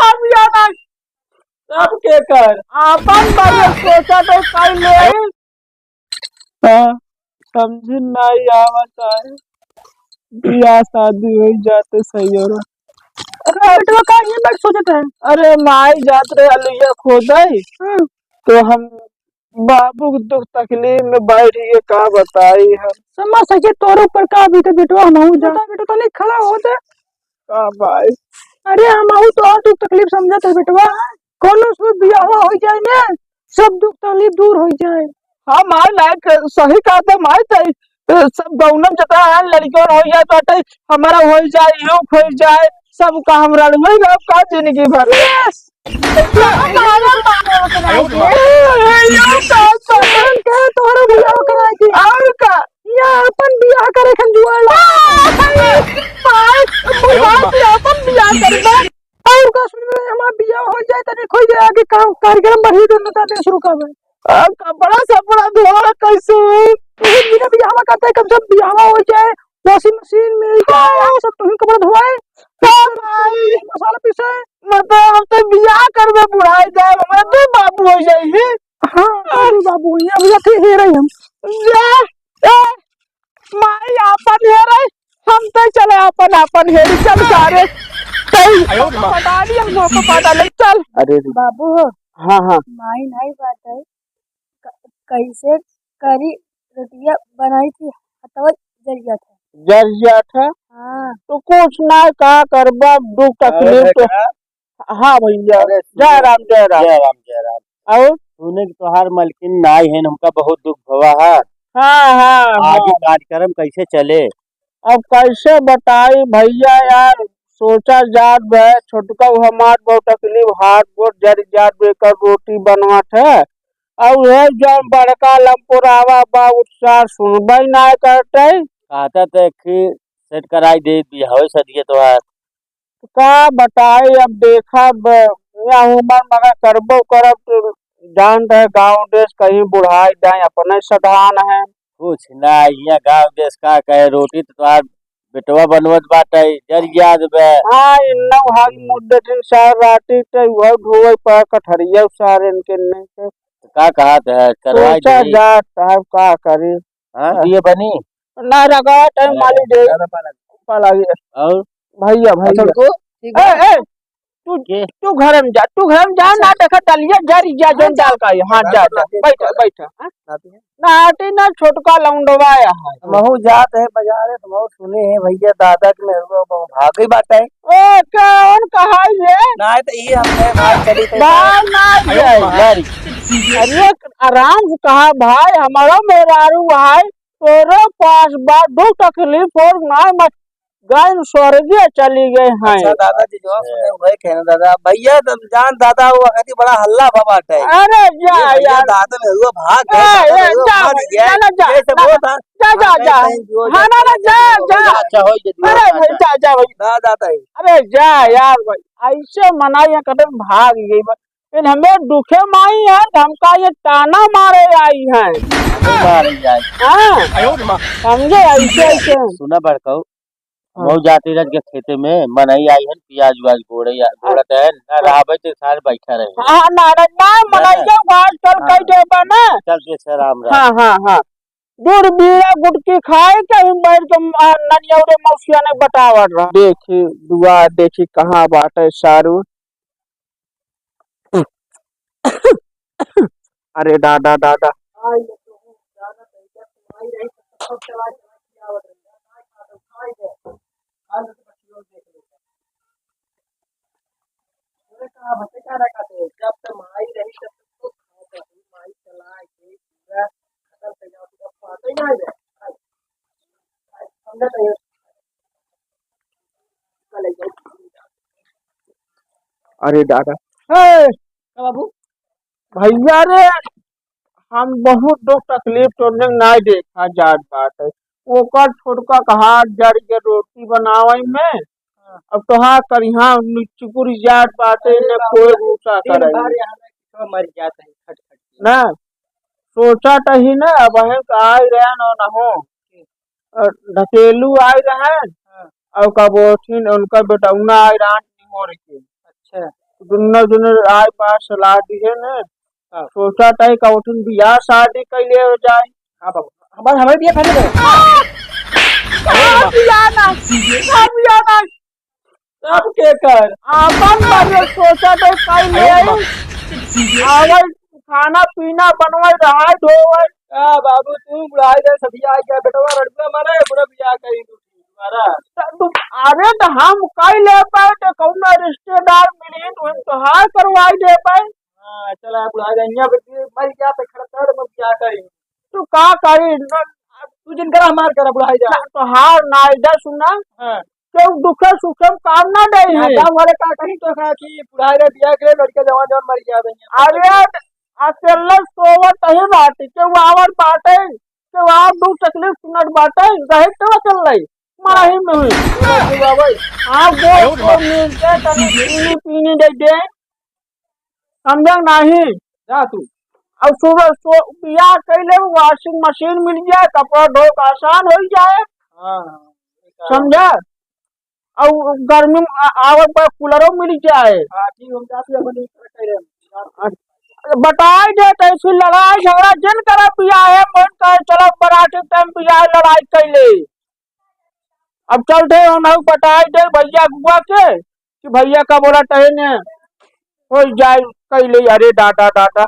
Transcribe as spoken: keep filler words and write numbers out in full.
अब या ना, अब के कर? आपन बारे सोचा तो कई ले। हाँ, समझ नहीं आवत है। बियाह शादी हो जाते सही हो रहा। अरे बेटवा, का ये बात सोचत है? अरे माई जात रहे अलुइया खोदे, हाँ। तो हम बाबू के दुख तकलीफ में बैठ के का बताई हम। समझ सके तोरे ऊपर का बीते बेटवा, हम हूँ जाता बेटवा, तनी खड़ा हो जा। का भाई? अरे हम हूँ तो और दुख तकलीफ समझत है बेटवा, कोनो से बियाह हो जाए ना, सब दुख तकलीफ दूर हो जाए। हाँ माई, लायक सही कहा था माई, तई, अ, सब गौनम जता है, लड़कियों हो जाए तो अटै, हमारा हो जाए, यो हो जाए, सब का हम रड़वे रहो का जिंदगी भर। Yes! तोहरा बियाह कराई थी। और का? या अपन बियाह करे खन जुआड़। माई, अपन बियाह करबा। और का सुनबे, हमार बियाह हो जाए, तनी खोई जाए, आगे काम कार्यक्रम बढ़ी, तो नता दे शुरू करबे। आ, कपड़ा सपड़ा धोआ कैसे होई? तू बिना बियाहवा करते, कम से कम बियाहवा हो जाए, washing machine मिल जाए, और सब तुही कपड़ा धोआए, का भाई? मसाला पीसे। मतलब, हम तो बियाह करबे, बुढ़ाई जाए, हमारे दो बाबू हो जाए ही। हाँ, दो बाबू हो जाए, अब जाते ही रही हम। जा, ए, माई आपन हेरे, हम तो चले आपन, आपन हेरी, चल सारे। तई आयो रे माँ। पटा लिया, मौका पटा ले, चल। अरे रे। बाबू हो। हाँ, हाँ। माई नहीं बात है। क-, कैसे करी रोटिया बनाई थी, हथवा जर गया था। जर गया था? हाँ। तो कुछ ना, का करबा, दुख तकलीफ तो। हाँ भैया, अरे सुनो, जय राम, जय राम। जय राम, जय राम। और? सुने कि तोहार मलकिन नाई है, हमका बहुत दुख भवा है। हाँ, हाँ, आगे हाँ। कार्यक्रम कैसे चले? अब कैसे बताई भैया यार, सोचा जात बे, छोटका हमार बहुत तकलीफ, हाथ गोड़ जर जात बे, कर रोटी बनवात है। और है जौन बड़का लमपुरावा बा, उ सार सुनबे ना करते। कहता तो एक ही सेट कराई दे, बिहावे सदिये तोहार। का बताई, अब देखब, या उमर मगर करबो करब, तो जान रहे गाँव देश कहीं बुढ़ाई जाए, अपने सधान है। कुछ ना, यहाँ गाँव देश का कहे, रोटी तो तोहार बेटवा बनवत बाटे, जर गया बे। हाँ, इन्ना भाग मुद्दे दिन सार राती ते वह ढोए पर कठरिया सार इनके नहीं के। तो का कहत है, करवाई सोचा दे। जा साहब का करी। हाँ? ये बनी? ना रगत है, अरे, मालिक दे। ज्यादा पाला। पाला गया। और? भैया, अच्छा, भैया। रुको। ठीक ए, है। ए, तू, के? तू घर में जा, तू घर में जा, अच्छा। ना देखा डालिया, जा रही, जा, हाँ, जौन जा। डाल का है। हाँ, जा, जा, जा, जा, बैठ, जा। बैठ, हाँ? नाती है। नाती ना, छोटका लौंडवा है। महू जात है बाजारे, तो महू सुने हैं भैया, दादा के मेहरुआ भागे बाटे। ओ, कौन कहा है ये? ना, तो ये हमने बात चली तो ना, ना, ये। अरे, आराम से कहा भाई, हमारा मेहरारू भाई, तोरे पास बा, दुख तकलीफ और ना मत, गए स्वर्गीय चली गए हैं। अच्छा दादा जी, जो सुने वही कहना दादा। भैया तुम जान दादा, वो कहती बड़ा हल्ला बा बाटे। अरे जा ये भैया यार। दादा में हुआ भाग गए, ए, दादा ए, में हुआ जा भाग भाई, गया। जा ना, जा, ये सब ना, वो था। जा, जा, हाँ, जा। नहीं, नहीं, जो हाँ, ना, ना, जा, जा, जा। अच्छा, हो गया, अरे भाई, जा, जा भाई। ना, जाता है। अरे जा यार भाई, ऐसे मनाई है, कदम भाग गई बा। इन हमें दुखे माई है, तो हमका ये ताना मारे आई हैं। ताना मारे आई। हाँ। आयो रे माँ। समझे? ऐसे, ऐसे। सुना बड़काऊ, हाँ। मऊ जाती रह के खेते में मनई आई है, प्याज व्याज गोड़े या, हाँ। गोड़त है, ना हाँ। रहबे तो सारे बैठा रहे। हाँ, ना, ना, ना, ना, मनई ना। के आजकल हाँ। कई देबा ना। चल, जय श्री राम राम। हाँ, हाँ, हाँ। दूर बीड़ा गुटकी खाए के ही बैठ के, आ, ननियौरे मौसिया ने बतावत रहा। देखी, दुआ देखी, कहाँ बाटे सारू। अरे दादा, दादा। अरे दादा। ए, का बाबू? भैया रे, हम बहुत दुख तकलीफ तोरने नाय देखा जात बाटे। ओकर छोटका का हाथ जर के रोटी बनावे में, हाँ। अब तोहार करिहा निचुकुर जात बाटे, अरे न बाबू, कोई भूसा दिन करे। भर यहाँ में कितना मर जात है, खट खट के। ना, सोचा तही ना, अब हम का आई रहे न, न हो। अ, ढकेलू आई रहे, हाँ। और का बोलथिन, उनका बेटौना आई रहा निहोर के। अच्छा। दुन्नो जने आए पास सलाह दिहे ने, हाँ। सोचा तय का उठिन बियाह शादी कइले हो जाए। हाँ बाबू, हमारे, हमारे बियाह खाने दो। हाँ, बियाह ना, हाँ, बियाह ना। सब के कर? आपन बारे सोचा तय कइले। अरे बाप। आवल खाना पीना बनवाई, रहाई धोवाई। का बाबू, तू बुढ़ाई दे, सदिया आ गया, बेटवा रड़ुआ मारे, बुढ़ा बियाह करी तू तुम्हारा। त तू, अरे त हम कई ले पाए, त कौनो रिश्तेदार मिली, तो हम तोहार करवाई दे पाए। हाँ, चला बुढ़ाई दे, यहाँ पे मर गया तो खड़ा कर, मैं बियाह करी। तू का करी? न, तू जिन करा, हमार करा, बुढ़ाई दे। तोहार नाई दे सुना। हाँ। केहू दुखे सुखे में काम ना देई हाँ, है। गाँव वाले का कहीं तो का कि बुढ़ाई रे बियाह के लड़के जवान जवान मर गया बे। अरे, अकेले सोवत ही बाटी, केहू आवत बाटे, केहू आव दुख तकलीफ सुनत बाटे, रहे तो अकेले, मरही में हुई। केहू आवे। हाँ, दो, दो मिनट दे, तनी पीनी पीनी दे दे। समझा नहीं? जा तू। अब सुबह सो, बियाह कइले, washing machine मिल जाए, कपड़ा धो के आसान हो जाए। हाँ, हाँ। समझा? और गर्मी में आ-, आवत बा, कूलरो मिल जाए। हाँ, ठीक, हम जाते हैं, अपन इस तरह कह रहे हैं। बताई दे, तो फिर लड़ाई झगड़ा जिन करे, बियाह है, मन कहे, चलो, बराती टाइम बियाह, लड़ाई कइले। अब चलते हैं, हम बताई दे भैया गुआ के, कि भैया का बोला टहने हो जाए, कइले, अरे डाटा, डाटा।